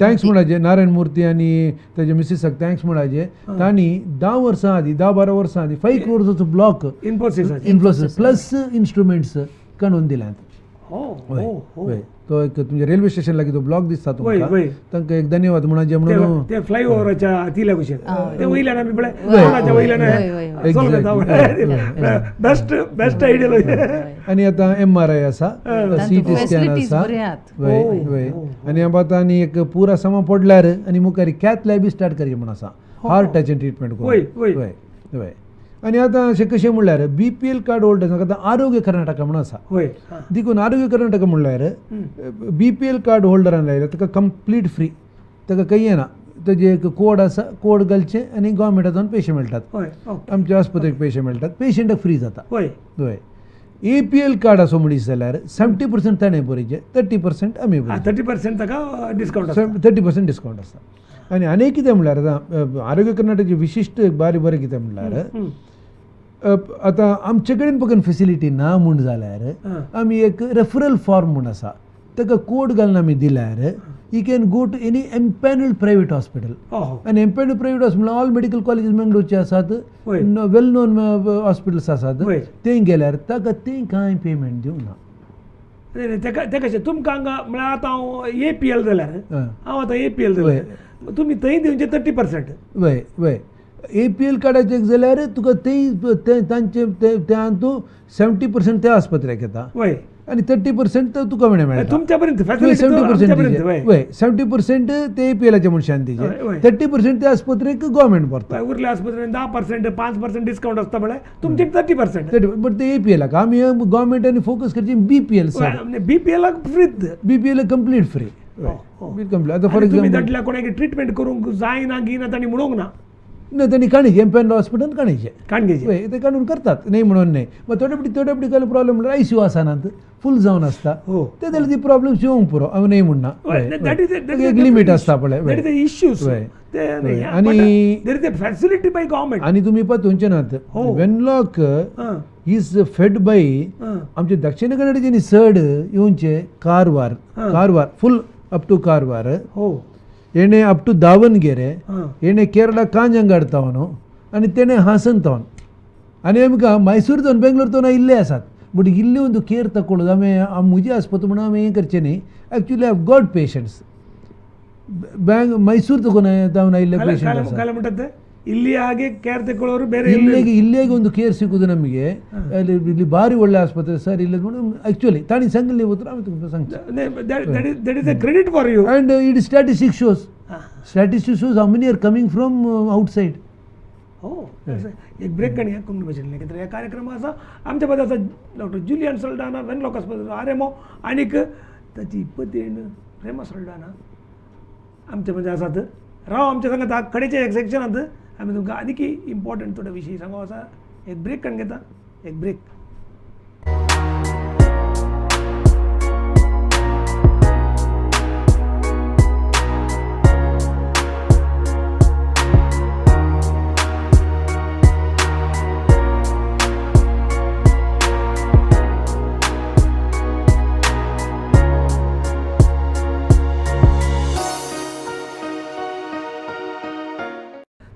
thanks म्हणपाचें नारायण मूर्ती आनी ताजे मिसिसाक thanks म्हणपाचें. तांणी 10 वर्सां आदीं, 10-12 वर्सां आदीं 5 crores block Infosys plus instruments काडून दिल्यात. तो एक तुमच्या रेल्वे स्टेशन लागीं तो ब्लॉक दिसता तुमकां, तांकां एक धन्यवाद म्हणपाचें म्हणून. ते फ्लायओवराच्या तिल्या भशेन ते वयल्यान आमी पळय वयल्यान बेस्ट बेस्ट आयडिया. आनी आतां MRI आसा, CT scan आसा. वय. आनी आतां आनी एक पुरा समा पडल्यार आनी मुखार कॅथ लॅब स्टार्ट करचें म्हूण आसा, हार्टाचें ट्रिटमेंट करून. वय वय. आनी आतां अशें कशें म्हणल्यार BPL card holders आतां आरोग्य कर्नाटका म्हणून आसा. देखून आरोग्य कर्नाटका म्हणल्यार BPL card होल्डरान लायल्यार ताका कंप्लीट फ्री, ताका काही येना. ताजे एक कोड आसा, कोड घालचें आनी गव्हर्मेंटांतल्यान पयशे मेळटात, आमच्या आस्पत्रेक पयशे मेळटात, पेशंटाक फ्री जाता. हय. APL card आसो म्हणीस जाल्यार 70% ताणें भरचें, 30% आमी भरचें. 30% ताका डिस्कावंट, 30% डिस्कावंट आसता. आनी आनी कितें म्हणल्यार आतां आरोग्य कर्नाटकाचें विशिश्ट बारी बरें कितें म्हणल्यार आतां आमचे कडेन पळय फेसिलिटी ना म्हूण जाल्यार आमी एक रेफरल फॉर्म म्हूण आसा, ताका कोड घालून आमी दिल्यार you can go to any empanelled private hospital. आनी empanelled private hospital all medical colleges मंगळूरचे आसात, वेल नोन हॉस्पिटल्स आसात, थंय गेल्यार ताका थंय कांय पेमेंट दिवंक ना. तेका कशें तुमकां हांगा म्हळ्यार आतां हांव APL जाल्यार, हांव आतां APL जाल्यार तुमी थंय दिवचें 30%. वय वय. APL कार्डाचें जाल्यार तुका थंय तांचे त्यान तूं 70% त्या आस्पत्र्याक येता आनी 30% तुका मेळटा. तुमच्या पर्यंत 70% वय, 70% ते APLाच्या मनशान दिवचें, 30% त्या आस्पत्रेक गव्हर्मेंट भरता. उरल्या आस्पत्रेन 10% 5% डिस्कावंट आसता म्हळ्यार तुमचे 30%. बट ते APLाक आमी गव्हर्मेंटान फोकस करचें BPL sir. BPLाक free, BPL complete free. आतां फॉर एक्झाम्पल कोणाक ट्रिटमेंट करूंक जायना गिना तांणी म्हणूंक ना, ना तांणी काणीचे एम्पॅनल हॉस्पिटल काणीचे काणगेचे वय ते काडून करतात, न्ही म्हणून न्ही. मागीर थोडे फावटी थोडे फावटी काय प्रॉब्लेम म्हणल्यार ICU आसनात, फूल जावन आसता, ते जाल्यार ती प्रॉब्लम्स येवंक पुरो. हांव न्ही म्हणना, एक लिमीट आसता पळय इश्यूज. आनी फॅसिलिटी बाय गव्हर्मेंट. आनी तुमी पळय नात, वेनलॉक is fed by आमचे दक्षिण कन्नडचे चड येवचे Karwar, Karwar full up to Karwar, एणे अप टू दावणगेरे, एणे केरळा कांजंगाड तावन आनी तेणे हासन तावन. आनी आमकां मैसूर तावन बेंगलोर तावन इल्ले आसात, बट इल्ले ಒಂದು ಕೇರ್ ತಗೊಳ್ಳೋದು ಆಮೆ ಮುಜೆ ಆಸ್ಪತ್ರೆ म्हणून आमी हें करचें न्ही. Actually I have got patients bank Mysore ತಗೊಂಡು ತಾವು ಇಲ್ಲೇ ಪೇಷಂಟ್ ಆसा. ಇಲ್ಲಿ ಹಾಗೆ ಕೇರ್ ತಗೊಳ್ಳೋರು ಬೇರೆ ಇಲ್ಲಿಗೆ ಇಲ್ಲಿಗೆ ಒಂದು ಕೇರ್ ಸಿಕ್ಕುದು ನಮಗೆ. ಅಲ್ಲಿ ಇಲ್ಲಿ ಭಾರಿ ಒಳ್ಳೆ ಆಸ್ಪತ್ರೆ ಸರ್ ಇಲ್ಲ ಆಕ್ಚುಲಿ ತಾಣಿ ಸಂಘ ಸಂಘ that is a credit for you. And it statistics shows, statistics shows how many are coming from outside. हो, एक ब्रेक काडया कोंकणी भाशेंतल्यान कित्याक ह्या कार्यक्रम आसा आमच्या पद आसा डॉक्टर जुलियन सल्डाना, वेनलॉक आस्पत्रेचो RMO, आनीक ताची पतीण प्रेमा सल्डाना आमचे मदीं आसात. राव आमच्या सांगात कडेच्या एक सेक्शनांत आमी तुमकां आनीक इम्पॉर्टंट थोडे विशय सांगू आसा. एक ब्रेक काडून घेता, एक ब्रेक.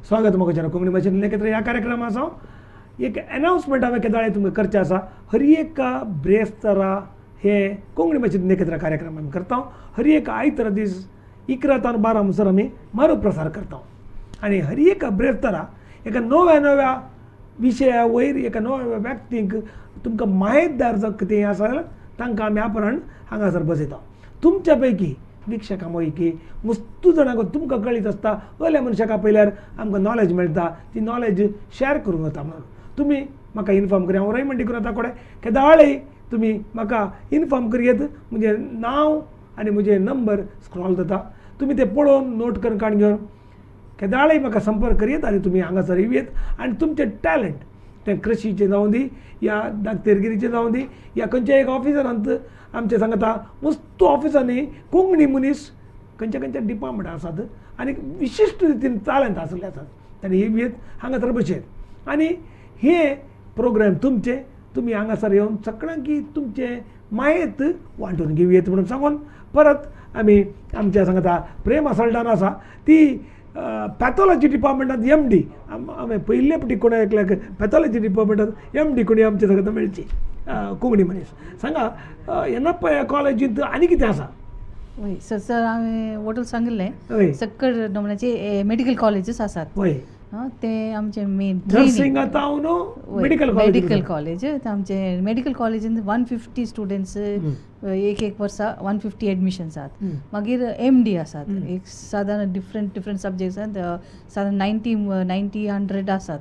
स्वागत म्हाका कोंकणी भाशेन एकत्र ह्या कार्यक्रमा आसा. एक अनाउन्समेंट हांवें केदाळे तुमकां करचें आसा. हर एक ब्रेस्तारा हे कोंकणी भाशेन एकत्र कार्यक्रम आमी करता. हर एक आयतारा दीस 11 ते 12 म्हणसर आमी मारू प्रसार करता. आनी हर एक ब्रेस्तारा एका नव्या नव्या विशया वयर एका नव्या नव्या व्यक्तींक तुमकां माहितदार जो कितें आसा जाल्यार तांकां आमी आपणान हांगासर बसयता. तुमच्या पैकी वीक्षकां मोयकी मुस्तू जाणांक तुमकां कळीत आसता वयल्या मनशाक आपयल्यार आमकां नॉलेज मेळटा, ती नॉलेज शेअर करूंक वता म्हणून तुमी म्हाका इन्फॉर्म करी. हांव रयमंडी करून आतां कोडे केदाळय तुमी म्हाका इन्फॉर्म करयेत, म्हजें नांव आनी म्हजें नंबर स्क्रॉल जाता, तुमी ते पळोवन नोट करून काडून घेवन केदाळय म्हाका संपर्क करयेत आनी तुमी हांगासर येवयेत आनी तुमचें टॅलंट तें कृशीचें जावं दी या दाक्तेरगिरीचें जावं दी या खंयच्या एक ऑफिसरांत आमचें सांगता मस्तू ऑफिसांनी कोंकणी मनीस खंयच्या खंयच्या डिपार्टमेंट आसात आनी विशिश्ट रितीन टॅलंट आसले आसात तांणी येवयेत हांगासर बसयेत आनी हे प्रोग्राम तुमचे तुमी हांगासर येवन सगळ्यांकी तुमचें मायत वांटून घेवयेत म्हणून सांगून परत आमी आमच्या सांगता प्रेमा सल्डाना आसा ती पॅथॉलॉजी डिपार्टमेंटांत एम डी आमी पयले फावटी कोणा एकल्याक पॅथॉलॉजी डिपार्टमेंटांत एम डी कोणी आमच्या सांगता मेळची कोंकणी मनीस. सांगा येनप्पा कॉलेजींत आनी कितें आसा? वय सर, सर हांवें वोटल सांगिल्लें सक्कड नमुन्याचे मेडिकल कॉलेजीस आसात. वय ते आमचे मेन नर्सिंग आतां न्हू मेडिकल मेडिकल कॉलेज आमचे मेडिकल कॉलेजीन 150 स्टुडंट्स एक एक वर्सा 150 एडमिशन्स आसात. मागीर एम डी आसात, एक सादारण डिफरंट डिफरंट सब्जेक्ट्स सादारण 90 90 100 आसात.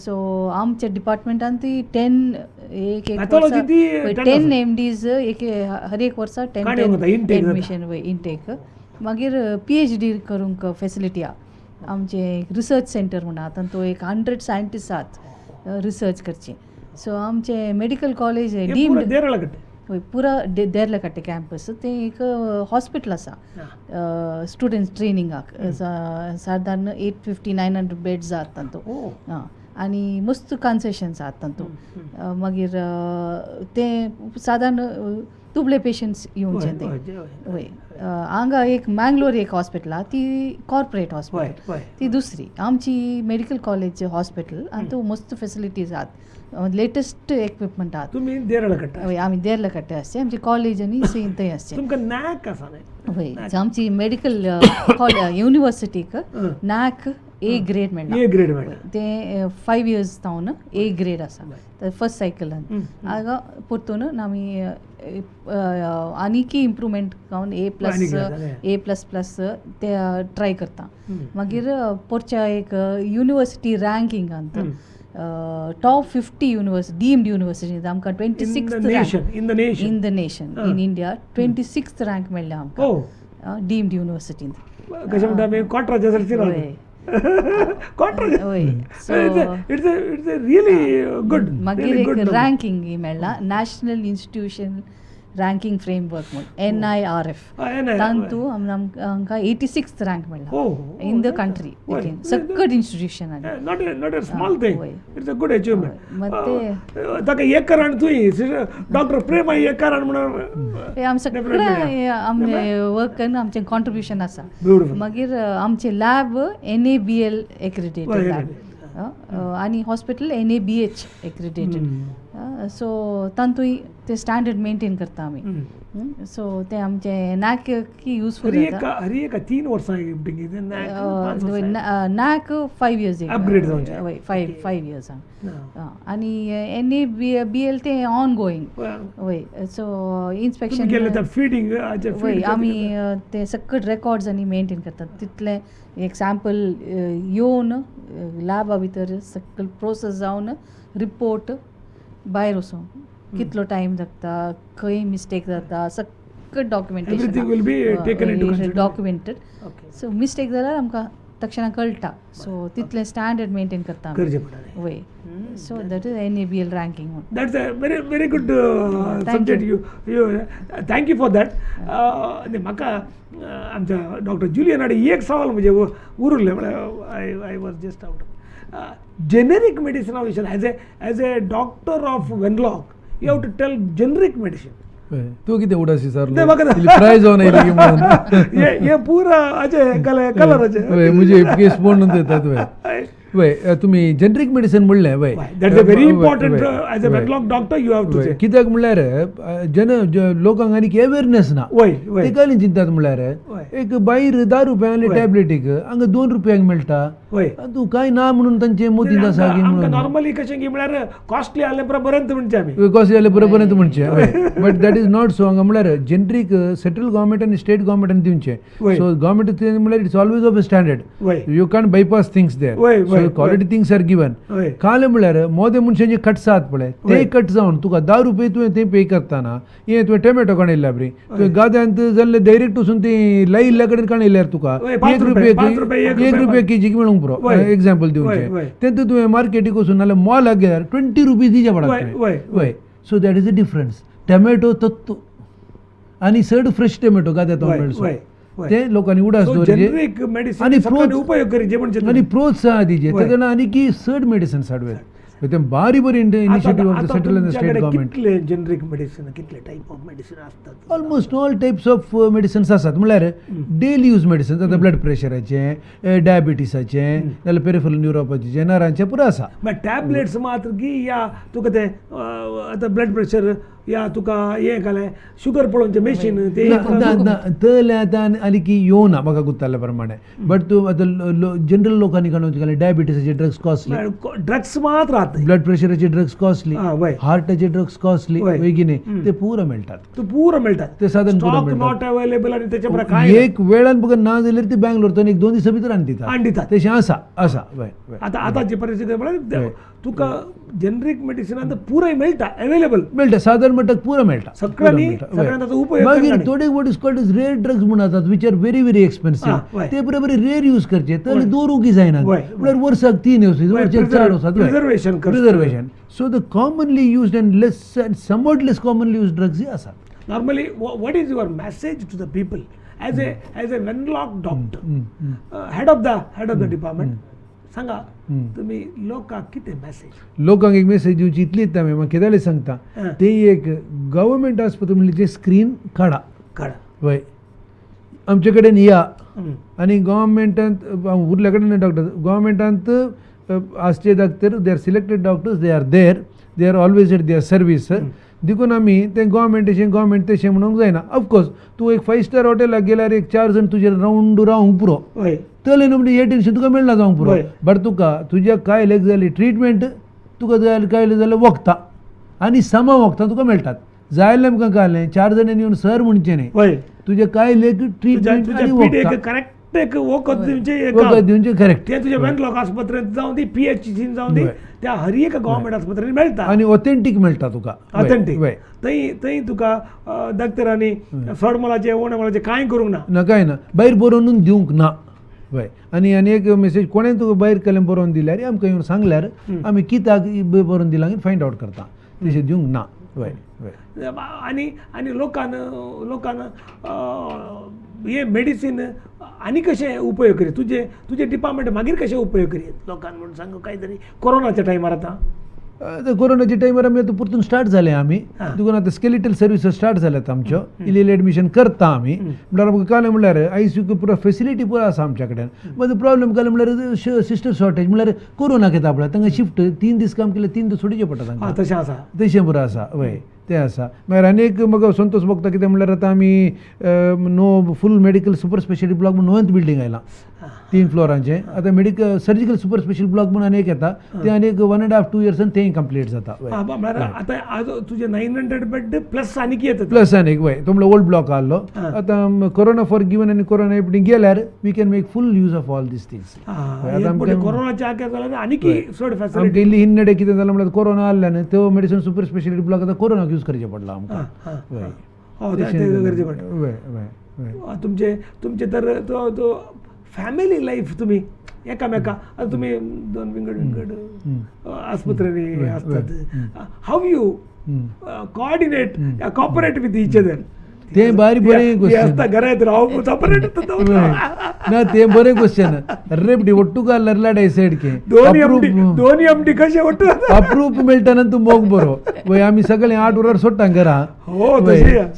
सो आमच्या डिपार्टमेंटान ती 10 एक एक वर्सा 10 एम डीज एक हर एक वर्सा 10 10 एडमिशन वय इंटेक. मागीर PhD करूंक फेसिलिटी आहा. आमचें एक रिसर्च सेंटर म्हणून आतां तो एक 100 सायंटिस्ट आसात रिसर्च करचे. सो आमचें मेडिकल कॉलेज डीम्ड हय पुरा देर्लकट्टे कॅम्पस तें एक हॉस्पिटल आसा स्टुडंट्स ट्रेनिंगाक, सादारण 850-900 बेड्स आसात तातूंत. आं आनी मस्त कन्सेशन्स आसात तातूंत. मागीर तें सादारण दुबळे पेशंट्स येवचे ते. वय हांगा एक मँगलोर एक हॉस्पिटल आहा ती कॉर्पोरेट हॉस्पिटल, ती दुसरी आमची मेडिकल कॉलेज हॉस्पिटल आनी तो मस्त फेसिलिटीज आहात, लेटस्ट इक्विपमेंट आहात. तुमी देरळकट्टे? हय आमी देरळकट्टे आसचे, आमची कॉलेज आनी थंय आसचे. तुमकां नॅक आसा न्हय? हय आमची मेडिकल युनिवर्सिटीक नॅक ए ग्रेड मेळ्ळा. ए ग्रेड मेळ्ळा तें 5 इयर्स जावन ए ग्रेड आसा फर्स्ट सायकलान. हांगा परतून आमी आनीकय इम्प्रूवमेंट जावन A plus A plus plus ते ट्राय करता. मागीर पोरच्या एक युनिवर्सिटी रँकिंगांत टॉप 50 युनिवर्सिटी डीम्ड युनिवर्सिटी आमकां 26th rank in the nation in India 26th rank मेळ्ळा आमकां डीम्ड युनिवर्सिटींत. कशें म्हणटा आमी कोट्राच्या मागीर एक रँकिंग मेळ्ळा नॅशनल इन्स्टिट्यूशन रँकिंग फ्रेमवर्क म्हूण NIRF, तातूंत आमकां 86th rank मेळ्ळा इन the country, सक्कड institution. Not a small thing, it's a good achievement. ताका एक कारण तुवें डॉक्टर प्रेमा एक कारण म्हणून आम सगळें आमचे वर्क आमचें कॉन्ट्रिब्युशन आसा. मागीर आमचें लॅब NABL accredited lab आनी हॉस्पिटल NABH accredited. सो तातूंय ते स्टँडर्ड मेंटेन करता आमी. सो ते आमचें नॅक युजफूल जाता. हर एक 3 वर्सां नॅक 5 इयर्स अपग्रेड जावचें. वय 5 इयर्सांक. आनी NABL तें ऑन गोईंग. वय सो इन्स्पेक्शन फिडिंग वय आमी ते सकट रेकॉर्ड्स आनी मेंटेन करतात. तितलें एक सॅम्पल येवन लॅबा भितर सकल प्रोसेस जावन रिपोर्ट भायर वचून कितलो टायम लागता, खंय मिस्टेक जाता, सगळें documentation documented. So mistake जाल्यार आमकां तक्षणा कळटा. सो तितलें स्टँडर्ड मेंटेन करता वय. So that is NABL ranking म्हूण. That's a very very good subject. You thank you for that. आनी म्हाका आमच्या डॉक्टर जुलियन आनी एक सवाल म्हजें उरलें म्हळ्यार I was just out generic medicine विशय as a doctor of Wenlock you have to tell generic medicine. तूं कितें उडास विचारलो प्रायज जावन आयली की म्हणून हे पुरा हाचे कलराचे हय म्हजे केस पडून येतात. हय वय तुमी जनरीक मेडिसिन म्हणलें वय, that is a very important as a Wenlock doctor you have to say. कित्याक म्हणल्यार जन लोकांक आनीक अवेरनेस ना, ते काय चिंतात म्हणल्यार एक भायर 10 रुपयांक टॅबलेटीक हांगा 2 रुपयांक मेळटा, तूं कांय ना म्हणून तांचे मोतींत आसा की म्हणून. नॉर्मली कशें की म्हळ्यार कॉस्टली जालें बरें म्हणचें आमी, कॉस्टली जालें बरें म्हणचें, but that is not so. हांगा म्हणल्यार जनरीक सेंट्रल गव्हर्मेंट आनी स्टेट गव्हर्मेंटान दिवचें. सो गव्हर्मेंट म्हणल्यार it's always of a standard, you can't bypass things there, so quality things are given. काल म्हणल्यार मोदे मनशांचे कट्स आहात पळय, ते कट जावन तुका 10 रुपये तुवें ते पे करतना हे तुवें टोमॅटो काणयल्या बरी तुवें गाद्यांत जाल्ले डायरेक्ट वचून ते लायिल्ल्या कडेन काणयल्यार तुका 1 रुपये 1 रुपया केजीक मेळूंक पुरो, एग्जाम्पल दिवचें. तें तुवें मार्केटीक वचून नाल्यार मॉलाक गेल्यार 20 रुपीज दिवचे पडटा तुवें. So that is a difference. Tomato तत्व आनी चड फ्रेश टोमॅटो गाद्यांत मेळचो ते लोकांनी उडास दवरचे आनी आनी प्रोत्साहन दिवचें तेन्ना आनी की चड मेडिसिन्स हाडवे. बारी बरी initiative of the central and state government. कितले जनरीक मेडिसिन, कितले टायप ऑफ मेडिसिन आसतात? Almost all types of medicines आसात. म्हणल्यार डेली यूज मेडिसिन्स आतां ब्लड प्रेशराचें, डायबिटीसाचें, नाल्यार पेरिफेरल न्युरोपॅथीचें, नरांचें पुरो आसा. मागीर टॅबलेट्स मात्र की या तुका तें आतां ब्लड प्रेशर या तुका हें घालें शुगर पळोवचें मेशीन तें तलें आतां आनी की येवना म्हाका गुत्ताल्या प्रमाणे. बट तूं आतां जनरल लोकांनी काडून घालें डायबिटीसाचे ड्रग्स कॉस्टली, ड्रग्स मात्र आतां ब्लड प्रेशराचे ड्रग्स कॉस्टली, हार्टाचे ड्रग्स कॉस्टली, वय की न्ही, ते पुरो मेळटात, ते पुरो मेळटात, ते साधन पुरो मेळटात, not available. आनी तेचे प्रकार एक वेळान बघ ना जाल्यार ती बँगलोर 1-2 दिसां भितर आनी दितात, आनी दितात, तशें आसा आसा. वय आतां आतांची परिस्थिती म्हळ्यार तुका जनरीक मेडिसिन आतां पुराय मेळटा, अवेलेबल मेळटा, सादारण म्हणटात पुरो मेळटा सगळ्यांनी, सगळ्यांनी ताचो उपयोग. मागीर थोडे what is called is rare drugs म्हूण आसात which are very very expensive, ते बरोबर रेर यूज करचे, तर दवरूंक जायना, म्हळ्यार वर्साक 3 वसात, वर्साक 4 वसात, reservation, reservation. So the commonly used and less and somewhat less commonly used drugs आसात. Normally what is your message to the people as a Wenlock doctor, head of the department? सांगा तुम्ही लोकांक कितें मॅसेज? लोकांक एक मॅसेज दिवची इतलीच आमी म्हाका कितें सांगता ते एक गव्हर्मेंट आस्पत्र म्हणल्यार जे स्क्रीन काडा काडा वय आमचे कडेन या आनी गव्हर्मेंटांत उरल्या कडेन डॉक्टर गव्हर्मेंटांत आसचे doctor they are selected doctors, they are there, they are always at their service. देखून आमी तें गव्हर्मेंट अशें गव्हर्मेंट तशें म्हणूंक जायना. ऑफकोर्स तूं एक 5 स्टार हॉटेलाक गेल्यार एक 4 जाण तुजेर रावंड रावंक पुरो, तले न्हू म्हणजे हे टेन्शन तुका मेळना जावंक पुरो, बट तुका तुज्या कांय लेग जाली ट्रिटमेंट तुका जाय कांय जाल्यार वखदां आनी समा वखदां तुका मेळटात. जाय जाल्यार आमकां काडलें 4 जाणांनी येवन सर म्हणचें न्ही, तुजें कांय लेग ट्रिटमेंट आनी वखदां करेक्ट वखद दिवचें, वखद दिवचें करेक्ट. तें तुज्या वेनलॉक आस्पत्रेंत जावं दी, PHC जावं दी, त्या हर एक गव्हर्मेंट आस्पत्रेंत मेळटा आनी ऑथेंटीक मेळटा तुका, ऑथेंटीक. थंय थंय तुका डॉक्टरांनी फ्रॉड मोलाचें उणें मोलाचें कांय करूंक ना, ना कांय ना, भायर बरोवन दिवंक ना. वय आनी आनी एक मेसेज कोणें तुका भायर कलम बरोवन दिल्यार आमकां येवन सांगल्यार आमी कित्याक बरोवन दिलां फायंड आवट करता, तशें दिवंक ना. वय वय आनी आनी लोकान लोकान हे मेडिसीन आनी कशें उपयोग करीत तुजे तुजे डिपार्टमेंट मागीर कशें उपयोग करीत लोकान म्हणून सांग कांय तरी कोरोनाच्या टायमार. आतां कोरोनाच्या टायमार आमी आतां परतून स्टार्ट जालें आमी, देखून आतां स्केलिटल सर्विसीस स्टार्ट जाल्यात आमच्यो, इल्ली इल्ली एडमिशन करता आमी. म्हणल्यार आमकां काल म्हणल्यार ICU पुरो फेसिलिटी पुरो आसा आमच्या कडेन. मागीर प्रॉब्लम काल म्हणल्यार सिस्टर शॉर्टेज, म्हणल्यार कोरोना येता पळय तांकां शिफ्ट 3 दीस काम केलें 3 दीस सोडचे पडटा तांकां, तशें आसा, तशें पुरो आसा. वय तें आसा. मागीर आनी एक म्हाका संतोष भोगता कितें म्हणल्यार आतां आमी no full medical super speciality block म्हूण नवेंच बिल्डींग आयलां 3 फ्लोरांचें. आतां medical surgical super special block म्हूण आनी एक येता, तें आनी एक 1.5-2 इयर्सान तेंय कंप्लीट जाता. आतां आज तुजें 900 बेड प्लस आनी येता, प्लस आनी एक. वय तो म्हणल्यार ओल्ड ब्लॉक आहलो. आतां कोरोना फॉर गिवन आनी कोरोना एपणी गेल्यार we can make full use of all these things. कोरोनाच्या जाल्यार आनी चड फॅसिलिटी इल्ली हिन्नडे कितें जालां म्हणल्यार कोरोना आहल्या न्ही त्यो मेडिसिन सुपर स्पेशालिटी ब्लॉक आतां कोरोनाक यूज करचें पडलां आमकां. गरजें पडटा तुमचे तुमचे तर तो तो फॅमिली लायफ तुमी एकामेका आतां तुमी 2 विंगड विंगड आस्पत्र्यांनी आसतात, how you coordinate cooperate with each other? तें बारी बरें क्वेश्चन आसता घरांत राव सपरेट ना, तें बरें क्वेश्चन. रेपडी ಒಟ್ಟು लरलाडाय सायडके दोनी आमटी कशें ಒಟ್ಟು अप्रूप मेळटा ना तूं मोग बरो. वय आमी सगळे 8 वरार सोडटा घरा,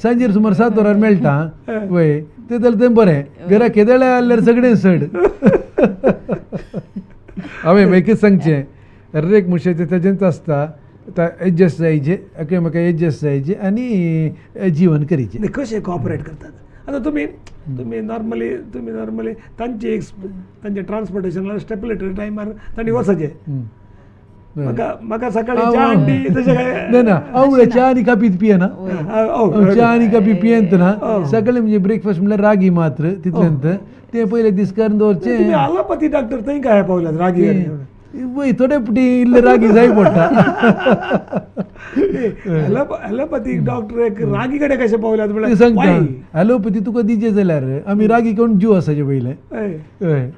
सांजेर सुमार 7 वरार मेळटा. वय ते जाल्यार तें बरें, घरा केदळे आहल्यार सगळें सड. हांवें एकच सांगचें, हर एक मनशाचें तेजेंच आसता, एडजस्ट जायचे, एकामेका एडजस्ट जायचे आनी जीवन करीचें. कशें कॉपरेट करतात आतां तुमी? तुमी नॉर्मली, तुमी नॉर्मली तांचे एक तांचे ट्रान्सपोर्टेशन स्टेपुलेटेड टायमार तांणी वचचें. म्हाका म्हाका सकाळी च्या हाडली तशें काय ना? ना, हांव म्हळ्यार च्या आनी कापी पियेना. च्या आनी कापी पियेंत ना. सकाळी म्हणजे ब्रेकफास्ट म्हणल्यार रागी मात्र, तितलेंत ते पयले दीस करून दवरचें. तुमी आलोपथी डॉक्टर, थंय काय पावल्यात रागी? वय, थोडे पुटी इल्ले रागी जाय पडटा. ॲलोपॅथीक डॉक्टर एक रागी कडेन कशें पावल्यात म्हळ्यार सांगता, ॲलोपॅथी तुका दिजे जाल्यार आमी रागी कोण जीव आसाचे पयलें. हय,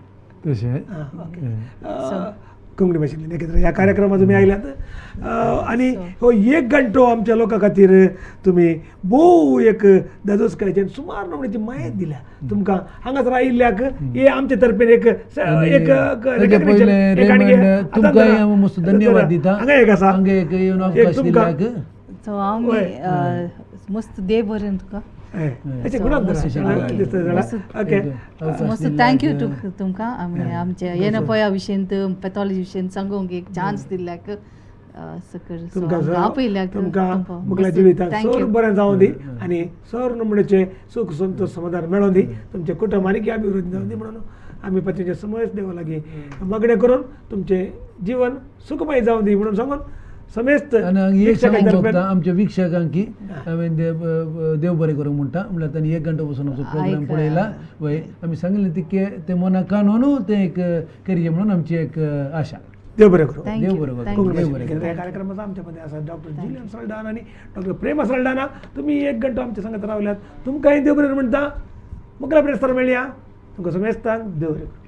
तशें. कोंकणी भाशेंतल्यान एकत्र ह्या कार्यक्रमात तुमी आयल्यात आनी हो एक घंटो आमच्या लोकां खातीर तुमी भोव एक दादोसकायेचें सुमार नमण्याची मायत दिल्या. तुमकां हांगासर आयिल्ल्याक हे आमचे तर्फेन एक एक तुमकांय हांव मस्त धन्यवाद दिता. हांगा एक आसा, हांगा एक येवन अवकाश दिल्याक. सो आमी मस्त देव बरें तुका. मस्त thank you तुमकां आमी आमच्या येनपया विशयंत, पॅथॉलॉजी विशयंत सांगूंक एक चान्स दिल्ल्याक. आपयल्याक तुमकां मुगल्या जिवितांत सर बरें जावं दी आनी सर नमणेचें सूख संतोष समाधान मेळों दी, तुमचें कुटुंब आनी अभिवृद्धी जावं दी म्हणून आमी पतीचे समज देवा लागीं मागणें करून तुमचें जीवन सुखमय जावं दी म्हणून सांगून समेस्त आमच्या वीक्षकांक हांवें देव बरें करूंक म्हणटा. म्हणल्यार तांणी एक घंटो बसून आमचो प्रोग्राम पळयला. वय, आमी सांगलें तितकें तें मनाक कानून तें एक करचें म्हणून आमची एक आशा. देव बरें करूं. देव बरें करूं. देव बरें करूं. ह्या कार्यक्रमाचा आमच्या मध्ये आसा डॉक्टर जुलियन सल्डाना आनी डॉक्टर प्रेमा सल्डाना. तुमी एक घंटो आमच्या सांगत रावल्यात, तुमकांय देव बरें म्हणटा. मुखार ब्रेस्तार मेळया. तुमकां समेस्तांक देव बरें करूं.